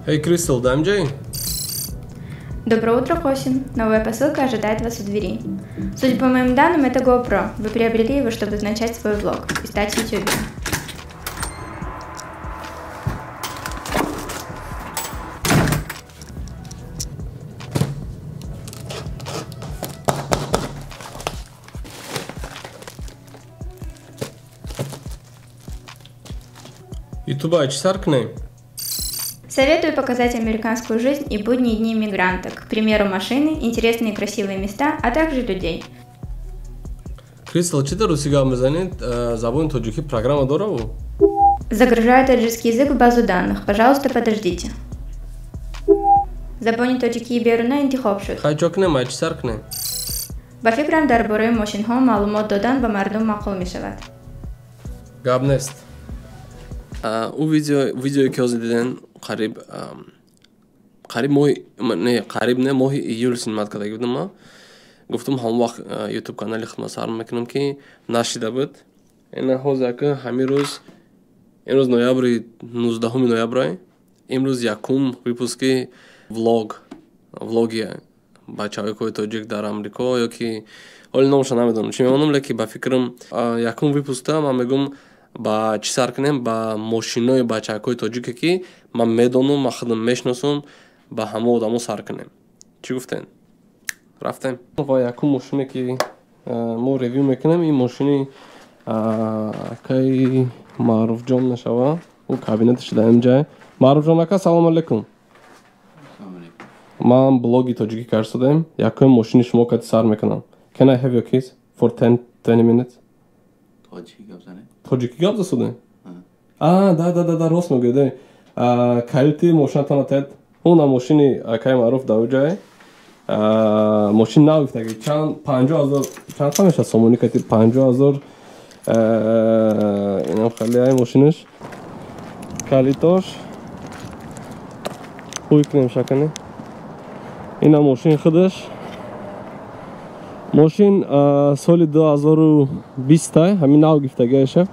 Hey, Кристал, дай. Доброе утро, Хосин. Новая посылка ожидает вас у двери. Судя по моим данным, это GoPro. Вы приобрели его, чтобы начать свой влог и стать ютубером. Ютуба, чӣ кунем? Советую показать американскую жизнь и будние дни иммигранта, к примеру, машины, интересные и красивые места, а также людей. Кристал, чӣ дар русӣ гап мезанед? Забони тоҷикӣ программа дораву? Загружаю таджикский язык в базу данных. Пожалуйста, подождите. Забони тоҷикии беруна интихоб шуд. Хай, чо кунем, ай чӣ сар кунем? Ба фикрам, дар бораи мошинҳо маълумот додан ба мардум маъқул мешавад. Гап нест. Ӯ видеое ки ҳозир диден, қариб моҳи, не, қариб не, моҳи июл снимать кардаги будам. Ма гуфтам, ҳамон вақт ютуб канали худма сар мекунам, ки нашида буд. Ина ҳозир ака ҳамин рӯз, имрӯз ноябри, 19 ноябрай, имрӯз якум выпуски влоги бачаҳои тоҷик дар Амрико, ё ки ҳоли номаша намедонам чӣ мемонам, леки ба фикрам, якум выпускта ман мегӯм, ба чӣ сар кунем? Ба мошинои бачакҳои тоҷике, ки ман медонам, ман худам мешиносам, ба ҳама одамо сар кунем. Чӣ гуфтем? Рафтем. Ва якум мошине, ки мо ревю мекунем, ин мошини акаи Маъруфҷон мешава. Ӯ кабинеташ дар инҷай. Маъруфҷон ака, салому алайкум. Ман блоги тоҷикӣ карсодем, якум мошини шумо кати сар мекунам. Can I have your keys for 10-20 minutes? Тоҷикӣ гап занед. Тоҷикӣ гап засудем? А, да, да, да, да, рост мегӯед. Калити мошинатона тед. Уна мошини акаи Маъруф дар уҷай. Мошин нав гифтаги, чанд, 50 000, чанд қа мешавад сомонӣ кати 50 000. Инам хеле ай мошинаш. Калитош ҳуй кунем, шакане. Ина мошин худаш. Мошин соли 2020, ҳамин нав гифтагиаша.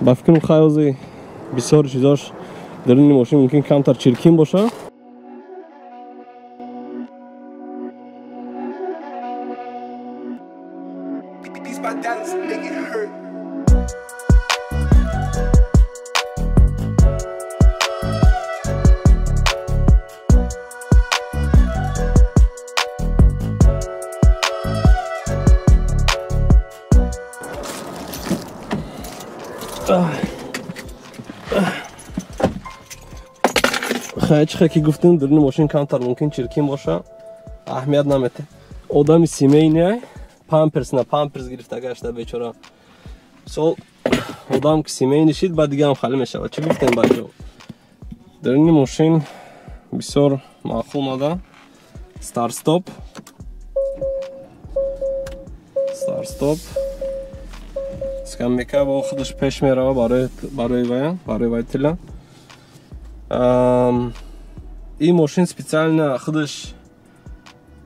Ба фикрам, хайози бисёр чизош даруни мошин мумкин камтар чиркин боша. These my dollars, make it hurt. Хай, чӣ ки гуфтем, даруни мошин камтар мумкин чиркин боша, аҳамият намете. Одами семейный, памперс на памперс гирифта гашта бечора. Мисол, одам ки семейный шид, баъд дигаам халӣ мешавад. Чӣ гуфтем, бачо? Даруни мошин бисёр маъқул мада. Старт стоп, старт стоп, скамейка бо худаш пеш мерава барои вая, барои водителя. Ин мошин специально худаш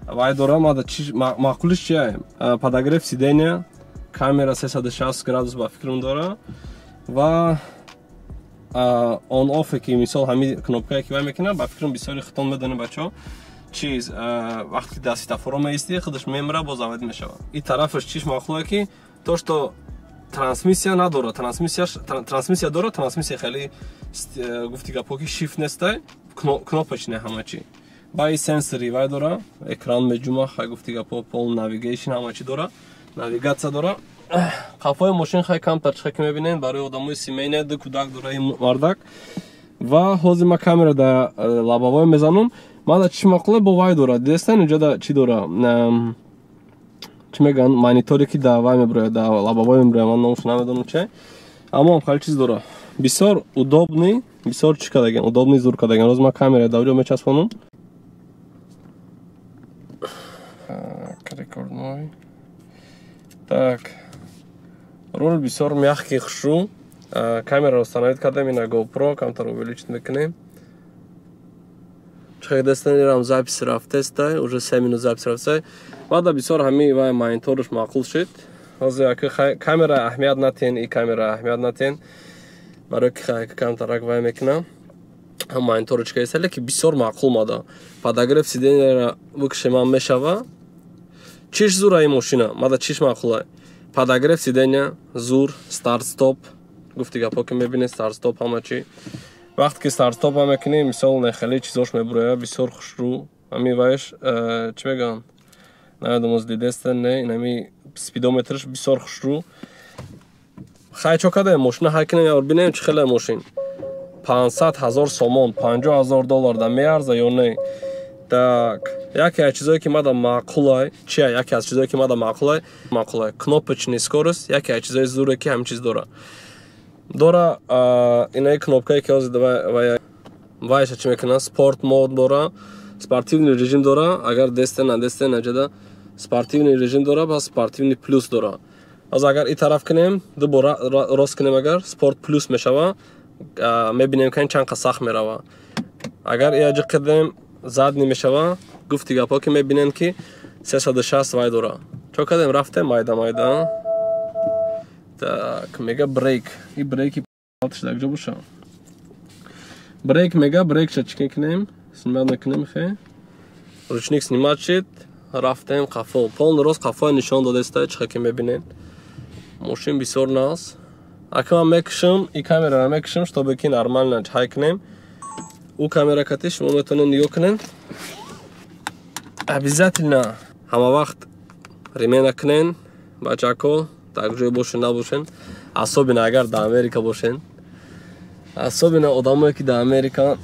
вай дора. Мада маъқулиш чия? Подогрев сидения, камера 360 градус ба фикрам дора ва он офе, ки мисол ҳамин кнопкае ки вай мекунад, ба фикрам бисёри хитон медонем, бачаҳо, чиз, вақте ки дар светофоро меистӣ, худаш мемира, боз заводить мешавад. Ин тарафаш чиш маъқуле, ки то что трансмиссия надорад, трансмиссия дорад, трансмиссия хеле, гуфти гапҳо, ки shift нестай, кнопочный ҳама чи. Баи сенсори вай дора, экран меҷума. Хай, гуфти гапҳо, пол navigation ҳама чи дора, навигатсия дора. Қафои мошин хай камтар, чихе ки мебинед, барои одамои семейный, ду кӯдак дора ин мардак. Ва ҳозир ма камера да лобовой мезанам. Мада чӣ маъқуле, бо вай дора, дидестан, инҷода чӣ дора, чӣ мегӯянд, мониторе ки да вай мебирояд, да лобовой мебирояд, ман номашо намедонам че, аммо ҳам хеле чиз дора, бисёр удобный, бисёр чӣ кардаган, удобный, зур кардаган. Роз ман камера дар ҷо мечаспонам. Рекордной. Так, руль бисёр мягкий, хушрӯ. Камераро установить кардем, ина GoPro, камтар увеличить мекунем. Чихе дестанирам, запись рафтестай, уже 3 минут запись рафтестай. Баъда бисёр ҳами вай мониторш маъқул шуд. Ҳозир ака камера аҳамият натен, и камера аҳамият натен, барои ки хай камтарак вай мекунам. Мониторочка ест, леки бисёр маъқул мада. Подогрев сиденьяро бикушем ҳам мешава. Чиш зур ин мошина? Мада чиш маъқула? Подогрев сиденья зур, старт стоп. Гуфти гапо ки мебинед, старт стоп ҳама чи. Вақте ки старт стоп ҳам мекунӣ, мисол нехеле чизош мебурояд, бисёр хушрӯ. Ҳами вайш, чӣ мегӯянд? Намедонам, оз дидеста, не, инами спидометрш бисёр хушрӯ. Хай чо кадаем мошина ҳай кинем, ё бинем чӣ хеле мошин. 500 000 сомон, 50 000 доллар да меарза ё не? Так, яке аз чизое ки мада маъқулай, чия? Яке аз чизое ки мада маъқулай, маъқулай. Кнопочный скорость, яке аз чизои зуре ки ҳамин чиз дора. Дора инаи кнопкае ки ҳозир вайша чӣ мекунад? Спорт мод дора, спортивный режим дора, агар десте на десте наҷада спортивный режим дора, пас спортивный плюс дора. Аз агар и тараф кунем, ду бора рост кунем, агар спорт плюс мешава, мебинем ки чанд қа сахт мерава. Агар иаҷи кардем, задний мешава, гуфти гапо ки мебинем ки 360 вай дора. Чо кардем, рафтем майда майда. Так, мега брейк. И брейки дар ҷо боша. Брейк мега, брейкша чӣ кунем? Снимать накунем хе. Ручник снимать шид, рафтем қафо. Полный рост қафои нишон додеста, чӣ ки мебинед. Мошин бисёр наз. Ака ман мекушам, и камераро мекушам, чтобы ки нормально ҳай кунем. У камера кати шумо метавонед нигоҳ кунед. Обязательно ҳама вақт ремена кунен, бачако, дар ҷое бошен набошен, особенно агар дар Америка бошен. Особенно одамое ки дар Америка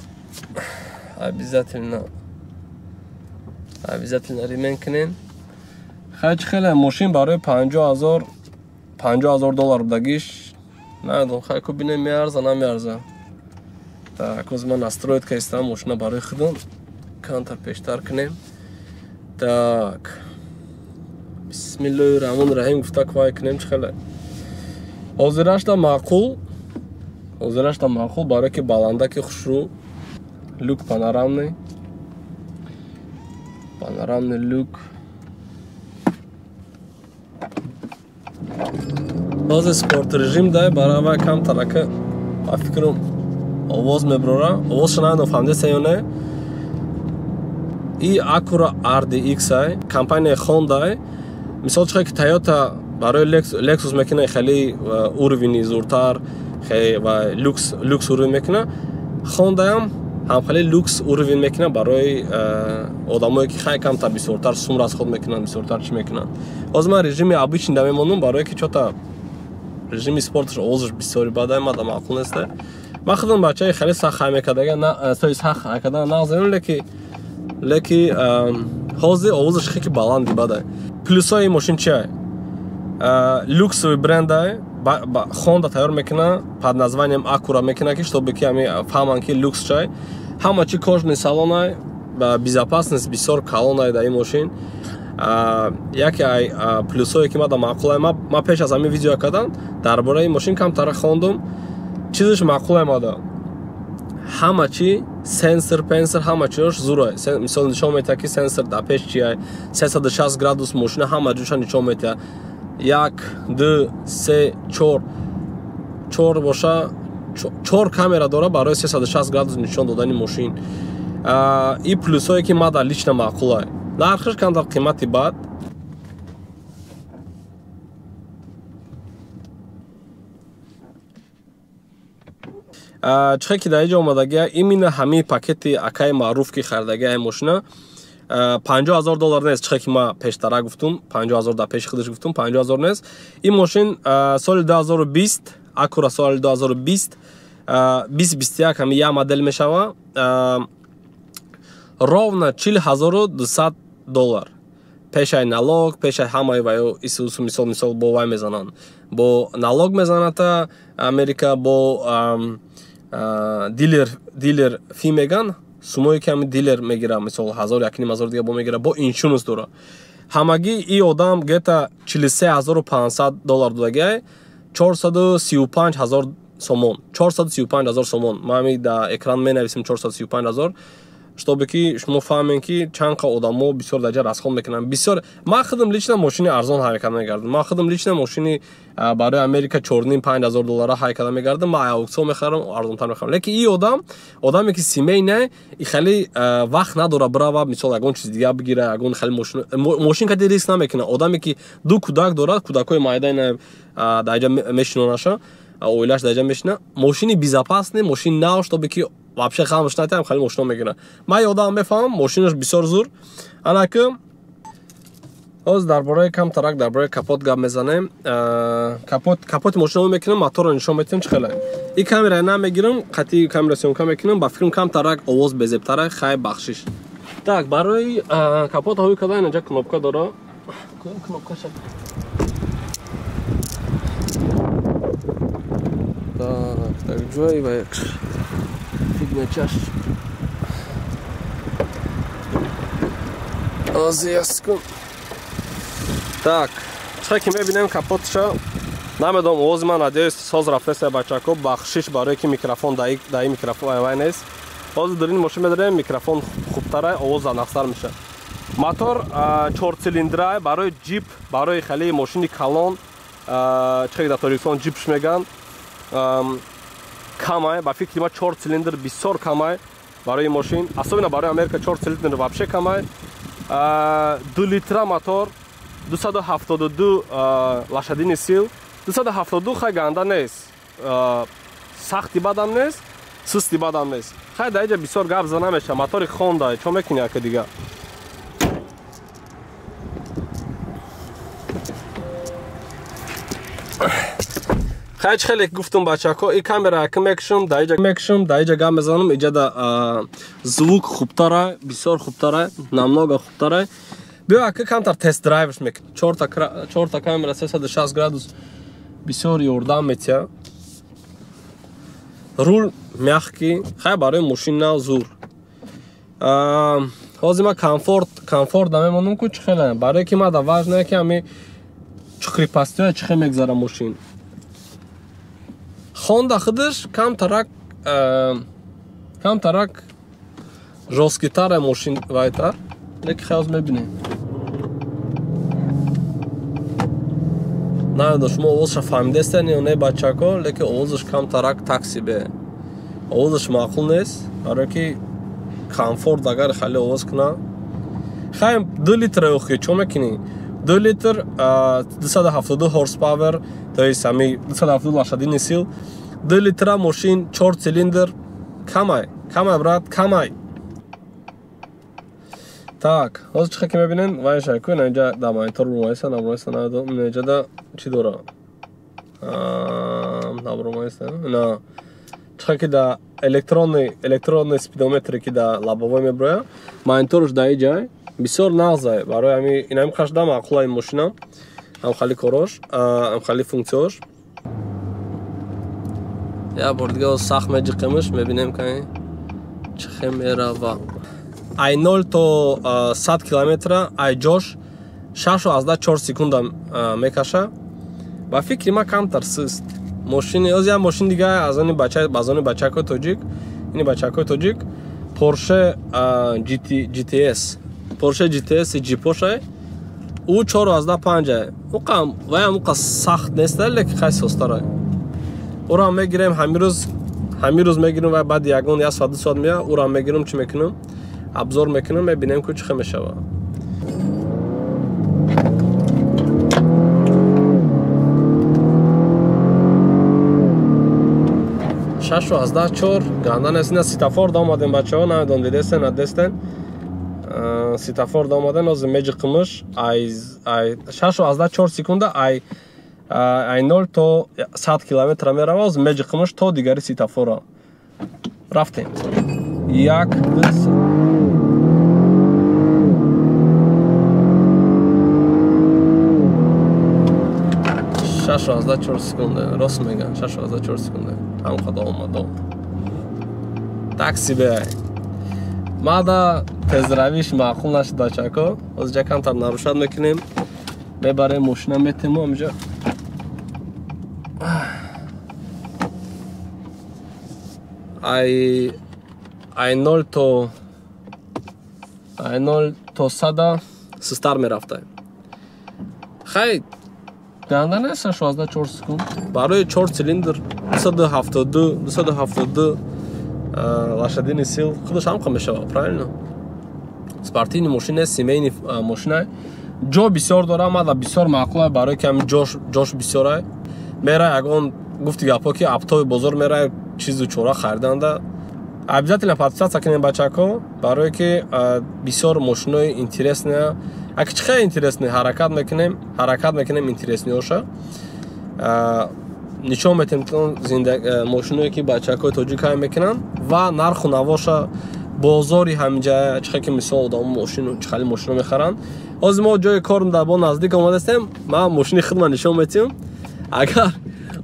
обязательно ремен кунен. Хай чӣ хеле мошин барои 50 000 доллар будагиш. Надом, хай ку бинем меарза, намеарза. Так, оз ман настроить кардам мошина барои худам. Кантар пештар кунем. Так. Бисмиллоҳи раҳмони раҳим гуфта квай кунем чӣ хеле. Ҳозирашда маъқул. Ҳозирашда маъқул барои ки баландаки хушрӯ. Люк панорамный. Панорамный люк. Ҳозир спорт режим дай барои вай камтарака ба фикрам овоз мебарора. Овозша намедонам фаҳмидеста ё не. И Acura RDX ай, компанияи Honda. Мисол чӣ ки Toyota барои Lexus мекунад хеле уровени зуртар, хеле ва люкс уровень мекунад. Honda ҳам хеле люкс уровень мекунад барои одамое ки хай камтар бисёртар сум расход мекунанд, бисёртар чӣ мекунанд. Ҳозир ман режими обычный да мемонам барое ки чота режими спортш овозаш бисёри бадай, мада маъқул нест. Ман худам бачаи хеле сахт хай мекардага, на сои сахт хай кардан нағзем, леки ҳозир овозаш хеле баланди бадай. Плюсҳои мошин чиай? Люксовый брендай, Honda тайёр мекунад под названием Acura мекунад, ки чтобы ки ҳами фаҳманд ки люкс чай. Ҳама чи кожаный салонай, безопасность бисёр калонай дар ин мошин. Яке ай плюсҳое ки мада маъқулай, ман пеш аз ҳамин видео кардам дар бораи ин мошин камтара хондум, чизаш маъқулай мада. Ҳама чи сенсор, пенсор, ҳама чиёш зурай. Мисол нишон медиҳад ки сенсор дар пеш чиай, 360 градус мошина ҳама ҷоша нишон медиҳад. 1, 2, 3, 4, 4 боша, 4 камера дора барои 360 градус нишон додани мошин. И плюсҳое ки мада лично маъқулай. Нархаш камтар қимати бад. Чӣ ки дар инҷо омадагия, именно ҳамин пакети акаи маъруф ки харидагия ин мошина 50 000 доллар нест. Чӣ ки ман пештара гуфтум, 50 000 дар пеши худаш гуфтум, 50 000 нест. Ин мошин соли 2020, Acura соли 2020, 2021 ҳами як модел мешава, ровно 40200 доллар. Пешай налог, пешай ҳамаи ваё исусу мисол бо вай мезананд. Бо налог мезаната Америка, бо дилер фи меган, сумое ки ҳами дилер мегира, мисол 1000, 1500 дига бо мегира, бо иншуренс дора. Ҳамагӣ и одам гета 43500 доллар додагиай, 435 000 сомон, 435 000 сомон. Ман ҳами дар экран менависем 435 000. Чтобы ки шумо фаҳмем, ки чанд қа одамо бисёр дар ҷа расход мекунанд. Бисёр ман худам лично мошини арзон ҳаракат мегардам. Ман худам лично мошини барои Америка 4,5-5 ҳазор доллара ҳаракат мегардам. Ман аукцион мехарам, арзонтар мехарам. Лекин ин одам, одаме ки семей не, и хеле вақт надора бирава, мисол ягон чиз дига бигира, ягон хеле мошин кади риск намекунад. Одаме ки ду кӯдак дорад, кӯдакҳои майда дар ҷа мешинонаша, оилаш дар ҷа мешина, мошини безопасный, мошини нав, чтобы ки вообще хамш натиам, хеле мошино мегирад. Ман ёдам мефаҳмам, мошинаш бисёр зур. Анаки ҳозир дар бораи камтарак дар бораи капот гап мезанем. Капоти мошино мекунам, моторро нишон метиҳам чӣ хеле. Ин камера намегирам, қатъи камера съёмка мекунам, ба фикрам камтарак овоз безебтара, хай бахшиш. Так, барои капот ҳои када инҷа кнопка дора. Кнопка шак. Так, так ҷой ва фигнячаш. Озияскун. Так, чӣ ки мебинем капотша, намедонам овози ман, надеюсь, соз рафтеса бачако, бахшиш барое ки микрофон даи микрофон вай нест. Ҳозир дар ин мошин медарем, микрофон хубтара, овоз нақстар мешавад. Мотор 4 цилиндра барои ҷип, барои хеле мошини калон, чӣ дар Тоҷикистон ҷипш меган, камай, ба фикри ман 4 цилиндр бисёр камай барои мошин, особенно барои Америка 4 цилиндр вообще камай. 2 литра мотор, 272 лошадиный сил, 272 хай ганда нест, сахти бадам нест, сусти бадам нест. Хай дар инҷа бисёр гап зада намешавад, мотори Хонда, чо мекунӣ яке дига? Хай чӣ хеле гуфтум бачако, ин камера яке мекушам, дар инҷа мекушам, дар инҷа гап мезанам, инҷа да звук хубтара, бисёр хубтара, намного хубтара. Биё ака камтар тест драйвш мекунем. Чорта камера 360 градус бисёр ёрдам метиҳад. Рул мягкий, хай барои мошин нав зур. Ҳозир ман комфорт намемонам ку чӣ хеле, барое ки ман да важно ки ҳами чуқри пастиҳо чӣ хел мегзара мошин. Хонда худаш камтарак жёсткитара мошин вайтар, лекин хай ҳозир мебинем. Намедонам шумо овозша фаҳмидастен ё не бачако, лекин овозаш камтарак такси бе. Овозаш маъқул нест, барое ки комфорт агар хеле овоз кунад. Хай 2 литр охи чо мекунӣ? 2 литр 272 horsepower, то есть ҳами 272 лошадиный сил. 2 литра мошин 4 цилиндр, камай, камай брат, камай. Так, ҳозир чӣ ки мебинем, вай шайку, ина инҷа да монитор бумайса, набумайса, намедонам, ина инҷа да чӣ дора? Набумайса, ина чӣ ки да электронный спидометре ки да лобовой меброя, мониторш да иҷай бисёр нағзай, барои ҳами ина ҳам қашда маъқула ин мошина, ҳам хали корош, ҳам хали функсияш. Я бор дига сахт меҷиқемш, мебинем ки чӣ хел мерава. Ай 0 то 100 километра, ай ҷош 6,4 секунда мекаша. Ба фикри ман камтар суст. Мошини, оз як мошин дига аз они бача, аз они бачакои тоҷик, ини бачакои тоҷик Porsche GTS, Porsche GTS ҷипошай, ӯ 4,5. Уқам, ваям уқа сахт нест, лекин хай состарай. Ӯро мегирем ҳамин рӯз мегирем ва баъд ягон як соат, ду соат мея, ӯро мегирем, чӣ мекунем? Обзор мекунем, мебинем ку чӣ хел мешавад. 6,4 ганда нест. Ина ситафор омадем бачаҳо, намедонам дидестен, надидестен. Ситафор омадем, ҳозир меҷиқимш, ай 6,4 секунда, ай 0 то 100 километра мерава, ҳозир меҷиқимш то дигари ситафора. Рафтем. 1, 2, 6,4 секунда, рост меган, 6,4 секунда. Ҳам қадо омадо. Такси бе. Мада тезравиш маъқул нашуд бачако. Ҳозир камтар нарушат мекунем. Мебарем мошина метему ҳамҷа. Ай 0 то Ай 0 то 100 сустар мерафта. Хай ганда нест 16.4 секунд. Барои 4 цилиндр 272 лошадиный сил худаш ҳам қам мешава, правильно? Спортивный мошина, семейный мошина. Ҷо бисёр дора, мада бисёр маъқул барои ки ҳамин ҷош бисёрай. Мера ягон гуфти гапо ки оптовый бозор мера чизу чора хариданда. Обязательно подписаться кунем бачако, барои ки бисёр мошинои интересная. Аки чи хеле интересный, ҳаракат мекунем интересныйоша. Нишон метем мошиное ки бачакои тоҷик ҳай мекунанд ва нарху навоша бозори ҳаминҷа чӣ ки мисол одамо мошину чӣ хали мошино мехаранд. Ҳозир мо ҷои корм дар бо наздик омадастем, ман мошини худма нишон метиҳам. Агар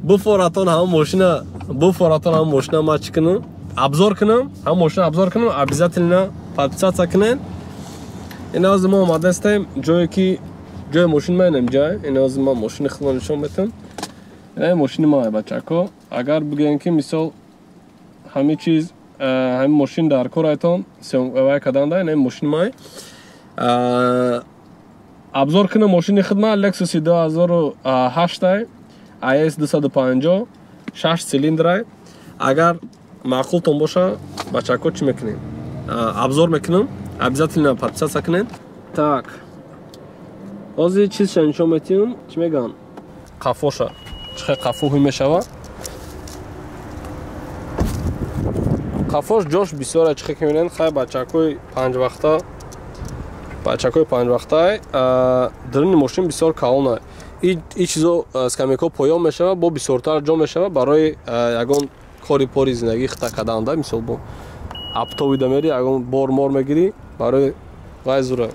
буфоратон ҳамон мошина ман чӣ кунам? Обзор кунам, ҳамон мошина обзор кунам, обязательно подписаться кунед. Ин ҳозир мо омадастем ҷое ки ҷои мошин майнем ҷай. Ин ҳозир ман мошини худма нишон метиҳам. Ин мошини ма бачако. Агар бигӯем ки мисол ҳамин чиз ҳамин мошин дар корайтон вай карданда, ин мошини май. Обзор кунам мошини худма Lexus 2008 IS 250 6 цилиндрай. Агар маъқултон боша бачако чӣ мекунем? Обзор мекунам, обязательно подписаться кунед. Так. Ҳозир чизша нишон метиҳам, чӣ мегӯянд? Қафоша. Чӣ хел қафо ҳуй мешава? Қафош ҷош бисёр чӣ хел ки мебинед, хай бачакои панҷвақта даруни мошин бисёр калона. И чизо скамейко поён мешава, бо бисёртар ҷо мешава барои ягон кори пори зиндагӣ хита карданда, мисол бо оптовида мери, ягон бор мор мегирӣ барои вай зура.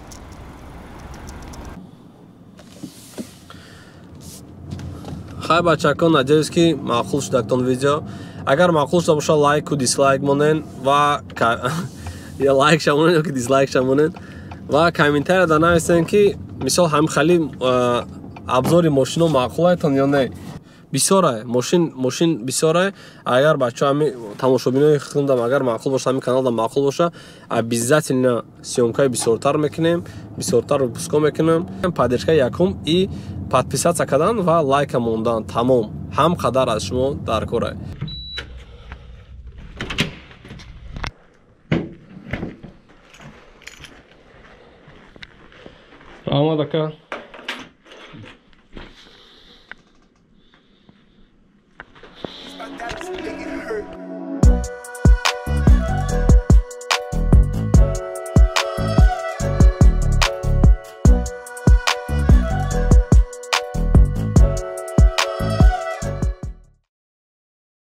Хай бачако, надеюсь ки маъқул шудактон видео. Агар маъқул шуда боша лайку дислайк монен ва я лайк шамонен ё ки дислайк шамонен ва комментарияда нависен ки мисол ҳамин хали обзори мошино маъқулайтон ё не. Бисёрай мошин бисёрай. Агар бачаҳо ҳами тамошобинои худам агар маъқул боша, ҳамин каналда маъқул боша, обязательно съёмкаи бисёртар мекунем, бисёртар выпускҳо мекунем. Поддержка якум и подписаться кардан ва лайка мондан, тамом. Ҳам қадар аз шумо дар корай. Раҳмат ака. Make it hurt.